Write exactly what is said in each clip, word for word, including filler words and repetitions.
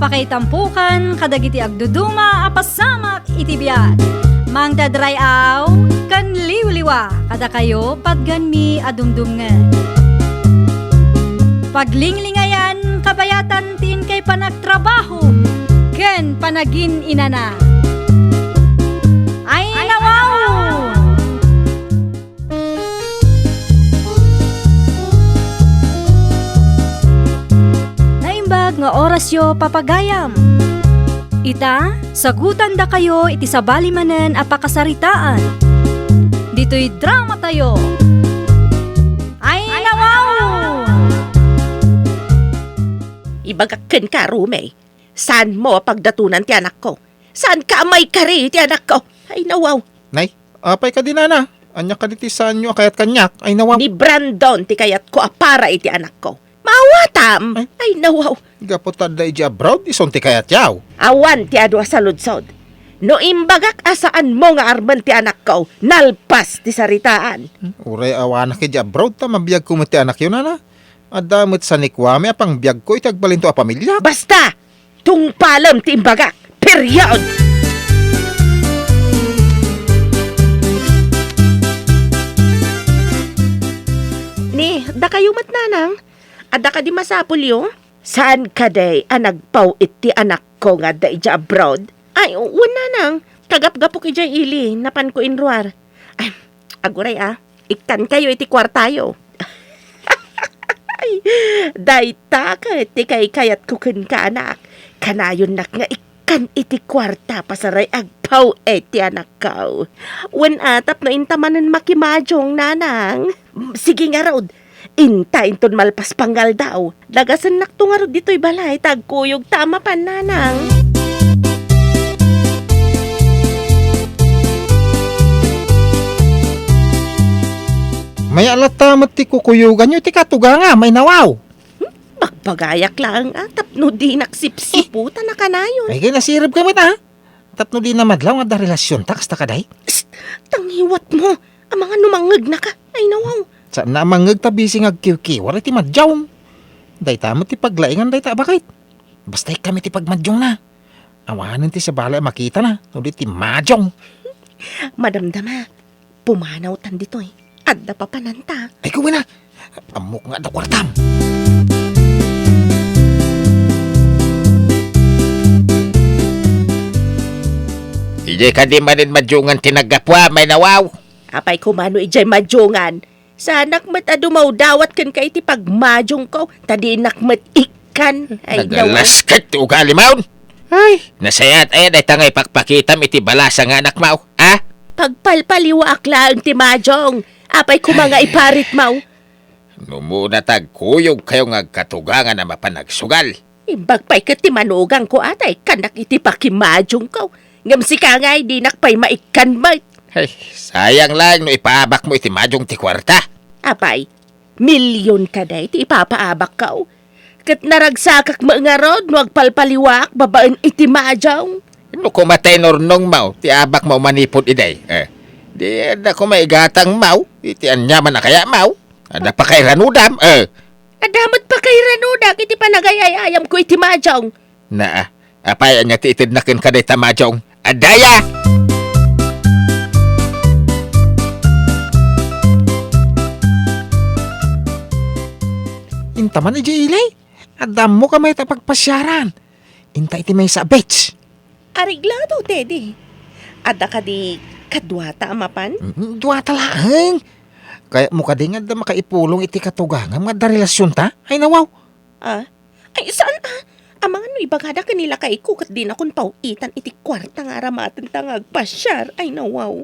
Pakaitampokan kadagiti agduduma a pasamak iti biag. Mangted ray-aw ken liwliwa kadakayo patganmi a dumdumngeg. Paglinglingayan kabayatan ti inkay panagtrabaho ken panagin-inana. Ay, nawaw! Naimbag nga orasyo, papagayam. Ita, sagutandakayo iti sabali manen a pakasaritaan. Ditoy dramatayo. Ay, nawaw! Ibagak kenka, Rome. Saanmo a pagdatonan ti anakko? Saanka a maikari iti anakko? Ay, nawaw. Nay, apay kadi, nana? Ania kadi ti saanyo a kayat kaniak? Ay, nawaw. Ni Brandon ti kayatko a para iti anakko. Maawatam! Ay. Ay, nawaw. Gapu ta adda idiay abroad, isun ti kayatyo. Awan ti adu a saludsod. No imbagak a saanmo nga armen ti anakko, nalpas ti saritaan. Hmm, uray awanak idiay abroad, ta mabiagko met ti anakyo, nana. Adda met sanikuami a pangbiagko iti agbalinto a pamiliak. Basta! Tungpalem ti imbagak. Period! Ni, dakayo met, nanang? Adda kadi masapulyo? Saan kadi a nagpaw-it ti anakko nga adda idiay abroad? Ay, wen, nanang. Kagapgapok idiay ili, napanko inruar. Ay, aguray a, ikkankayo iti kuartayo. Ay, dayta ket ti kaykayatko kenka, anak. Kanayonnak nga ikkan iti kuarta pasaray agpaw-it ti anakko. Wen a, tapno inta manen makimadiong, nanang. Sige ngarud, inta inton malpas pangaldaw. Dagasennakto ngarud ditoy balay ta agkuyog ta a mapan, nanang. Mayat latta met ti kukuyoganyo iti katugangam, ay nawaw. Hmm? Bagbagayak laeng a tapno dinak sipsiputan a kanayon. Ay, kay nasiribka met, a? Tapno dina madlaw nga adda relasionta kasta kadi? Psst! Tangiwatmo! Amangan no mangngegnaka. Ay, nawaw. Saanna a mangngeg ta bisi nga agkiwkiwar iti madiong. Dayta met ti paglaingan dayta a baket. Basta ikkami ti pagmadiongna. Awanen ti sabali a makitana no di ti madiong. Madamdama. Pumanawtan ditoy. Adda papananta. Ay, kuwena. Ammok nga adda kuartam. Idiay kadi manen madiongan ti naggapuam, ay nawaw. Apay koma no idiay madiongan? Saanak met a dumawdawat kenka iti pagmadiongko, ta dinak met ikkan. Ay, nawaw. Nagalasket ti ugalim. Ay, nasayaat aya dayta nga ipakpakitam iti balasa nga anakmo, a? Pagpalpaliwaak laeng ti madiong. Apay koma nga iparitmo? No umuna ta agkuyogkayo nga agkatugangan a mapan agsugal. Imbag pay ket ti manugangko a ta ikkannak iti pakimadiongko. Ngem sika ngay, dinak pay maikkan met. Ay, sayang laeng no ipaabakmo iti madiong ti kuarta. Apay, Milyon kadi ti ipapaabakko. Ket naragsakak met ngarud no agpalpaliwaak babaen iti madiong. No koma ta inurnongmo ti abakmo manipud idi, eh, di adda koma igatangmo iti aniaman a kayatmo. Adda pakairanudam, eh. Adda met pakairanudak iti panagay-ay-ayamko iti madiong. Naa, apay, ania ti itedna kenka dayta madiong? Adda aya! Inta man idiay ili, adda ammok a mayat a pagpasiaran. Inta iti maysa a beach. Areglado, Teddy. Adda kadi kaduata a mapan? Mm, duata laeng. Kayatmo kadi nga adda makaipulong iti katugangam nga adda relasionta? Ay, nawaw. Ah? Ay, saan a? Amangan no ibagada ken ni lakayko ket dinakon paw-itan iti kuarta nga aramatenta nga agpasiar. Ay, nawaw.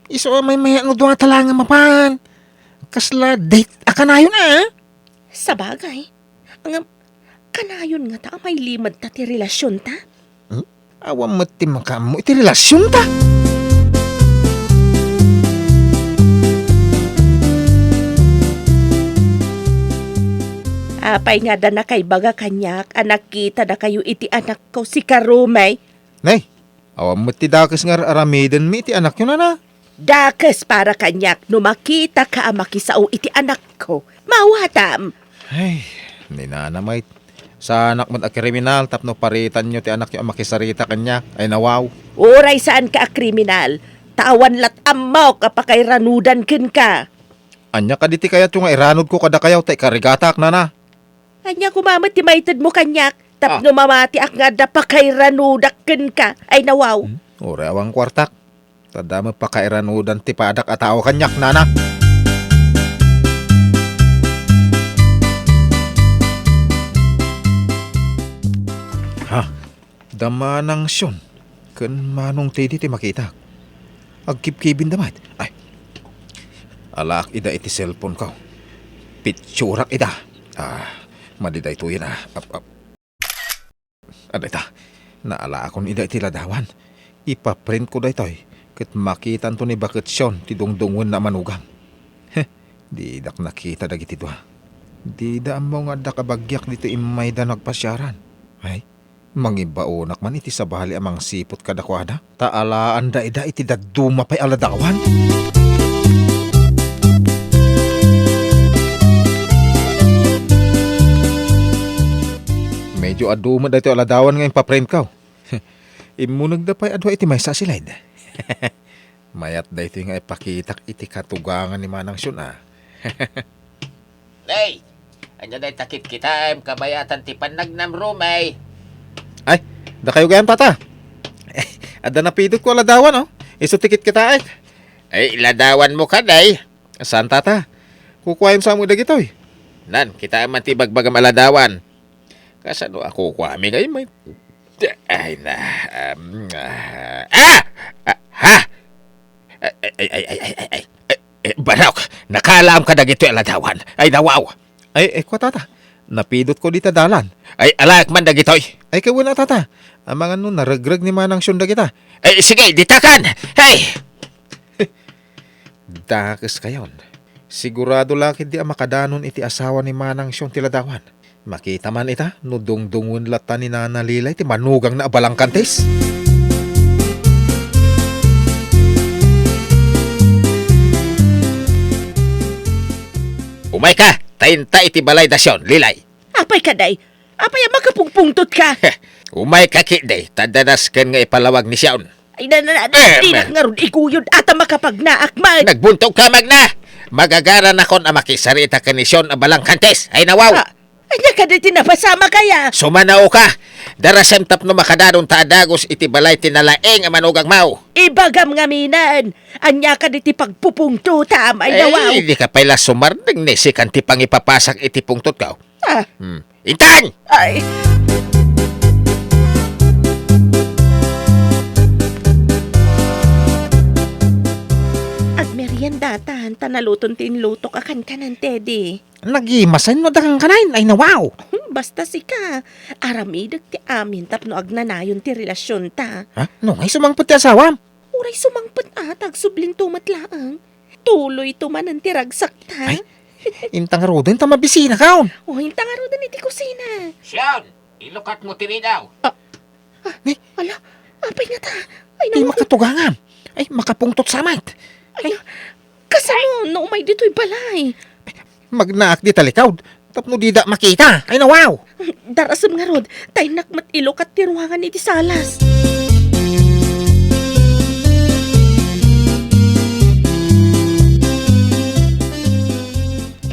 Isu a maymayat no duata laeng a mapan. Kasla date a kanayon a? Sabagay. Ngem, kanayon ngata a mailimedta ti relasionta? Hmm? Awan met ti makaammo iti relasionta. Apay nga adda nakaibaga kaniak a nakitadakayo iti anakko, sika Romay? Nay, awan met ti dakes nga ar-aramidenmi iti anakyo, nana. Dakes para kaniak no makitaka a makisao iti anakko. Maawatam! Ay, ni nana met. Saanak met a kriminal tapno paritanyo ti anakyo a makisarita kaniak. Ay, nawaw. Uray saanka a kriminal, ta awan lat' ammok a pakairanudan kenka. Ania kadi ti kayatyo nga iranudko kadakayo ta ikarigatak, nana? Ania koma met ti maitedmo kaniak tapno Ah. mamatiak nga adda pakairanudak kenka? Ay, nawaw. Hmm? Uray awan kuartak. Ta adda met pakairanudan ti padak a tao kaniak, nana. Ha? Da Manang Sion ken Manong Teddy ti makitak. Agkibkibinda met. Ay. Alaak ida iti cellphone ko. Pitsurak ida. Ah, madi daytoyen, ah. Ap-, ap-, Adda ita, naalaakon ida iti ladawan. Ipaprintko daytoy, ket makitanto ni Baket Sion ti dungdungngoenna a manugang. Heh, didak nakita dagiti dua. Dida ammo nga adda kabagiak ditoy immayda nagpasiaran. Ay, mangibaonak man iti sabali a mangsiput kadakuada. Ta alaanda ida iti dadduma pay a ladawan. Medyo adu met daytoy a ladawan nga impaprintko. Immunegda pay a dua iti maysa a silid. Mayat daytoy nga ipakitak iti katugangan ni Manang Sion, a. Hey! Ania dayta kitkitaem kabayatan ti pannagnam, Romay? Ay, dakayo gayam, tata. Adda napidotko a ladawan, oh. Isu ti kitkitaek. Ay, ladawanmo kadi? Saan, tata? Kukuayon sa met dagitoy. Nan, kitaem man ti ibagbagam a ladawan. Kasano a kukuami ngay, may, ay na, um, ah, ah, ha? Ay, ay, ay, ay, ay, ay, ay, eh, Barok, nakalaam ka dagitoy a ladawan. Ay, nawaw. Ay, ay, kua, tata. Napidotko dita dalan. Ay, alaek man dagitoy. Ay, kawena, tata. Amangan no naregreg ni Manang Sion dagita. Ay, sige, ditakan. Hey! Dakeskayon. Sigurado la ketdi a makadanon iti asawa ni Manang Sion ti ladawan. Makita man ita no dungdungngoen latta ni Nana Lilay ti manugangna a balangkantis. Umayka, ta inta iti balay da Sion, Lilay. Apay kadi? Apay a makapungpungtotka? Umayka ketdi, ta adda nasken nga ipalawag ni Sion. Ay, na, na, na, Eh, dinak ngarud ikuyod, a ta makapagnaak man. Nagbuntogka, Magna! Magagaranakon a makisarita ken ni Sion a balangkantis. Ay, nawaw! Ah, ania kadi ti napasamak aya? Sumanaoka! Darasem tapno makadanon ta a dagus iti balay ti nalaing a manugangmo. Ibagam ngaminen, ania kadi ti pagpupungtotam? Ay, nawaw! Ay, dika pay la sumardeng ni sikan ti pangipapasak iti pungtotko. Ah. Hmm. Intan! Ay! Agmeriendatan, ta naluton ti inlutok a kankanan, Teddy. Nagimasen no adda kankanaen, ay nawaw! Hmm, basta sika, aramidek ti amin tapno agnanayon ti relasionta. Ha? No, ay sumangpet ti asawam? Uray sumangpet a, ta agsublinto met laeng. Tuloyto manen ti ragsakta. Ay, inta ngaruden ta mabisinakon. O, inta ngaruden iti kusina. Sion, ilukatmo ti ridaw. Ah, ah, Ni? Ala, apay ngata? Ay, ti naku. Makatugangam. Ay, makapungtot sa met. Ay, ay, kasano no umay ditoy balay? Magnaak dita likaud. Tapno dida makita. Ay, nawaw! Darasem ngarud, ta innak met ilukat ti ruangan iti salas.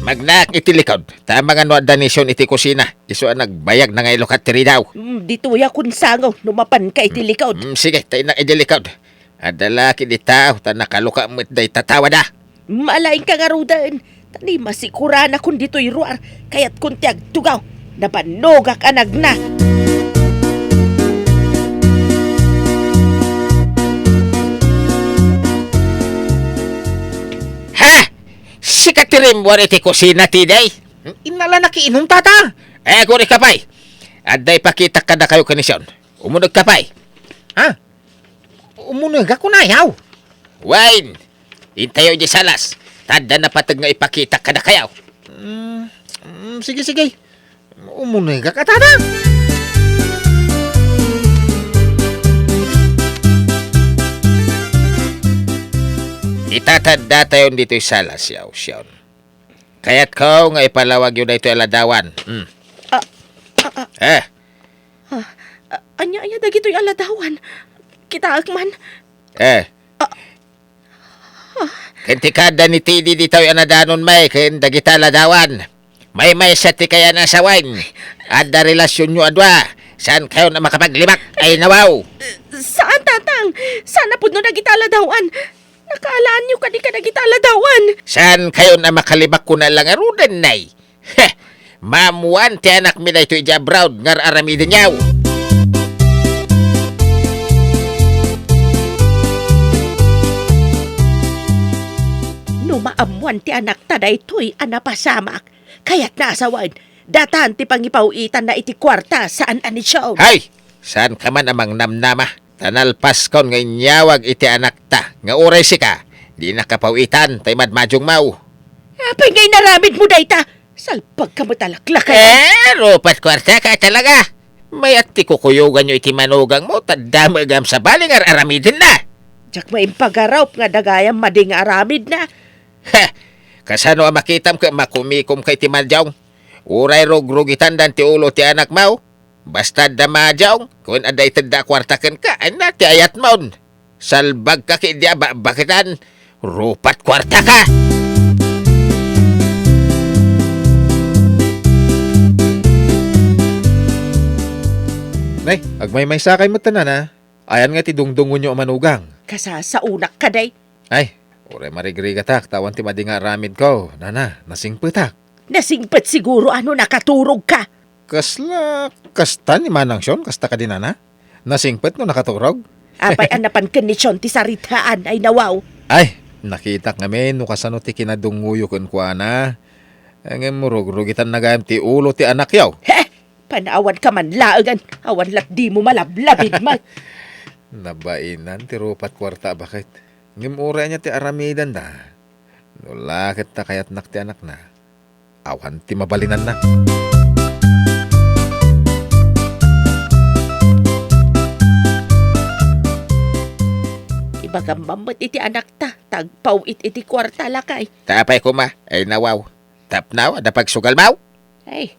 Magnaak iti likod, ta amangan no adda ni Sion iti kusina. Isu a nagbayag na nga ilukat ti ridaw. Mm, ditoy a kunsango no mapanka iti likod. Mm, sige, ta innak iti likod. Adda la ketdi tao, ta nakaluka met dayta tawada. Malaingka ngaruden, ta ni masikuranakon ditoy ruar, kayatkon ti agtugaw, nabannogak a nagna. Ha? Sika ti rimmuar iti kusina, Tiday? Inna la nakiinum, tata. Eh, agurika pay. Adda ipakitak kadakayo ken ni Sion. Umunegka pay. Ha? Umunegak, kunayaw. Wen, intayo idiay salas. Ta adda napateg nga ipakitak kadakayo. Mm, mm, sige, sige. Umunegak a, tata. Itatadda tayon ditoy salas, yaw, Sion. Kayatko nga ipalawagyo daytoy a ladawan. Mm. Ah, ah, ah, Eh. Ah, a-, ania, ania dagitoy a ladawan? Kitaek man. Eh. Ah. Ah. Ken ti kaadda ni Teddy ditoy a nadanon met ken dagita ladawan. Maymaysa ti kayan a asawaen. Adda relasionyo a dua. Saankayon a makapaglibak. Ay, nawaw. Saan, Tatang. Saan a pudno dagita ladawan. Nakaalaanyo kadi kadagita ladawan. Saankayon a makalibak kuna la ngaruden, nay. Heh! Maammoan ti anakmi daytoy idiay abroad nga ar-aramidenyo. No maammoan ti anakta daytoy a napasamak, kayatna a sawen, datan ti pangipaw-itanna iti kuarta, saan a ni Chong. Hay! Saanka man a mangnamnama, ta nalpaskon nga inyawag iti anakta nga uray sika, dinaka paw-itan ta imadmadiongmo. Apay nga inaramidmo dayta? Salbagka met a laklakay. Eh, rupat kuartaka talaga. Mayat ti kukuyoganyo iti manugangmo, ta adda met gayam sabali nga ar-aramidenna. Diak maimpagarop nga adda gayam madi nga aramidna. Heh! Kasano a makitam ket makumikomka iti madiong? Uray rugrugitanda ti ulo ti anakmo. Basta adda madiong, ken adda itedda a kuarta kenka, ania ti ayatmon? Salbagka ket idi a bakbaketan, rupat kuartaka! Nay, agmaymaysakay met, nana. Ayan nga ti dungdungonyo a manugang. Kasasaonak kadi. Ay, uray marigrigatak, ta awan ti madi nga aramidko. Nana, nasingpetak. Nasingpet siguro a no nakaturogka. Kasla, kasta ni Manang Sion, kasta kadi, nana? Nasingpet no nakaturog? Apay a napan ken ni Sion ti saritaan, ay nawaw. Ay, nakitak ngamin no kasano ti kinadungoyo kenkuana. Ngem rugrugitanna gayam ti ulo ti anakyo. He! Panawanka man laengen, awan lat dimo malablabid met. Nabainan ti rupat kuarta a baket. Ngem uray ania ti aramidenda. No la ket ta kayatnak ti anakna, awan ti mabalinanna. Ibagam man met iti anakta, ta agpaw-it iti kuarta, lakay. Ta apay koma, ay nawaw. Tapno, adda pagsugalmo? Ay,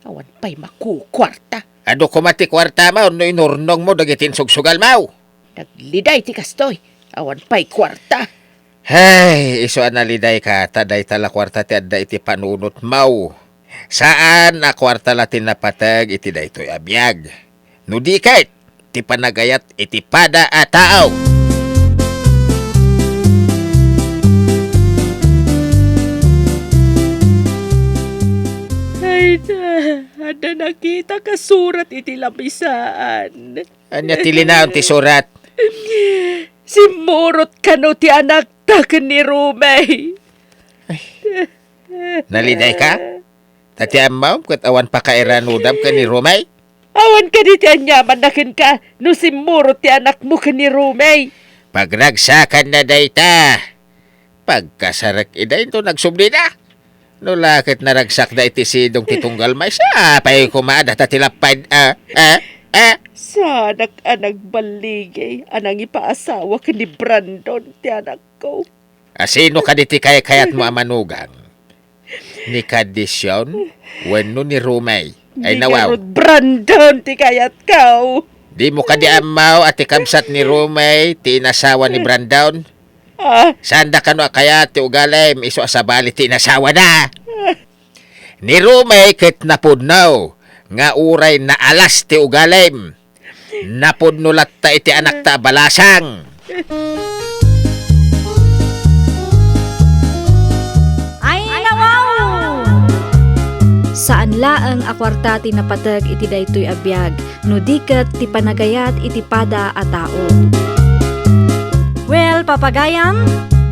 awan pay makukuarta. Adu koma ti kuartamo no inurnongmo dagiti insugsugalmo? Nagliday ti kastoy. Awan pay kuarta. Hay, isu a nalidayka, ta dayta la kuarta ti adda iti panunotmo. Saan a kuarta la ti napateg iti daytoy a biag. No di ket, ti panagayat iti pada a tao. Ay, da, adda nakitak a surat iti lamisaan. Ania ti linaon ti surat? Simmurot kano ti anakta ken ni Romay. Ay. Nalidayka? Ta ti ammom ket awan pakairanudam ken ni Romay? Awan kadi ti aniamanna kenka no simmurot ti anakmo ken ni Romay? Pagragsakanna dayta. Pagkasarek ida inton agsublina. No la ket naragsakda iti sidong ti tunggal maysa, apay koma a data ti lapad, a, a, a? Saanak a nagbaligi a nangipaasawa ken ni Brandon ti anakko. A sino kadi ti kaykayatmo a manugang? Ni Kadisyon wenno ni Romay? Ay, nawaw. Ni Brandon ti kayatko. Dimo kadi ammo a ti kabsat ni Romay ti inasawa ni Brandon? Ah. Saanda kano a kayat ti ugalim isu a sabali ti inasawana? Ni Romay ket napudno nga uray naalas ti ugalim. Napudno latta iti anakta a balasang. Ay, nawaw! Saan laeng a kuarta ti napateg iti daytoy a biag, no di ket ti panagayat iti pada a tao. Well, papagayam,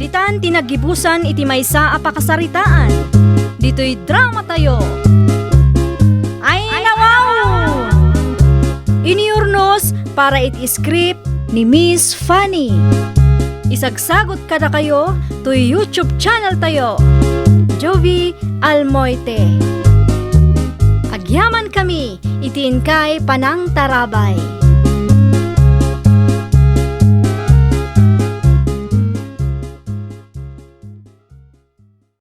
ditan ti naggibusan iti maysa a pakasaritaan. Ditoy dramatayo. Ay, nawaw! Inurnos para iti script ni Miss Fanny. Isagsagut kadakayo toy YouTube channel tayo, Jovie Almoite. Agyaman kami iti inkay panangtarabay.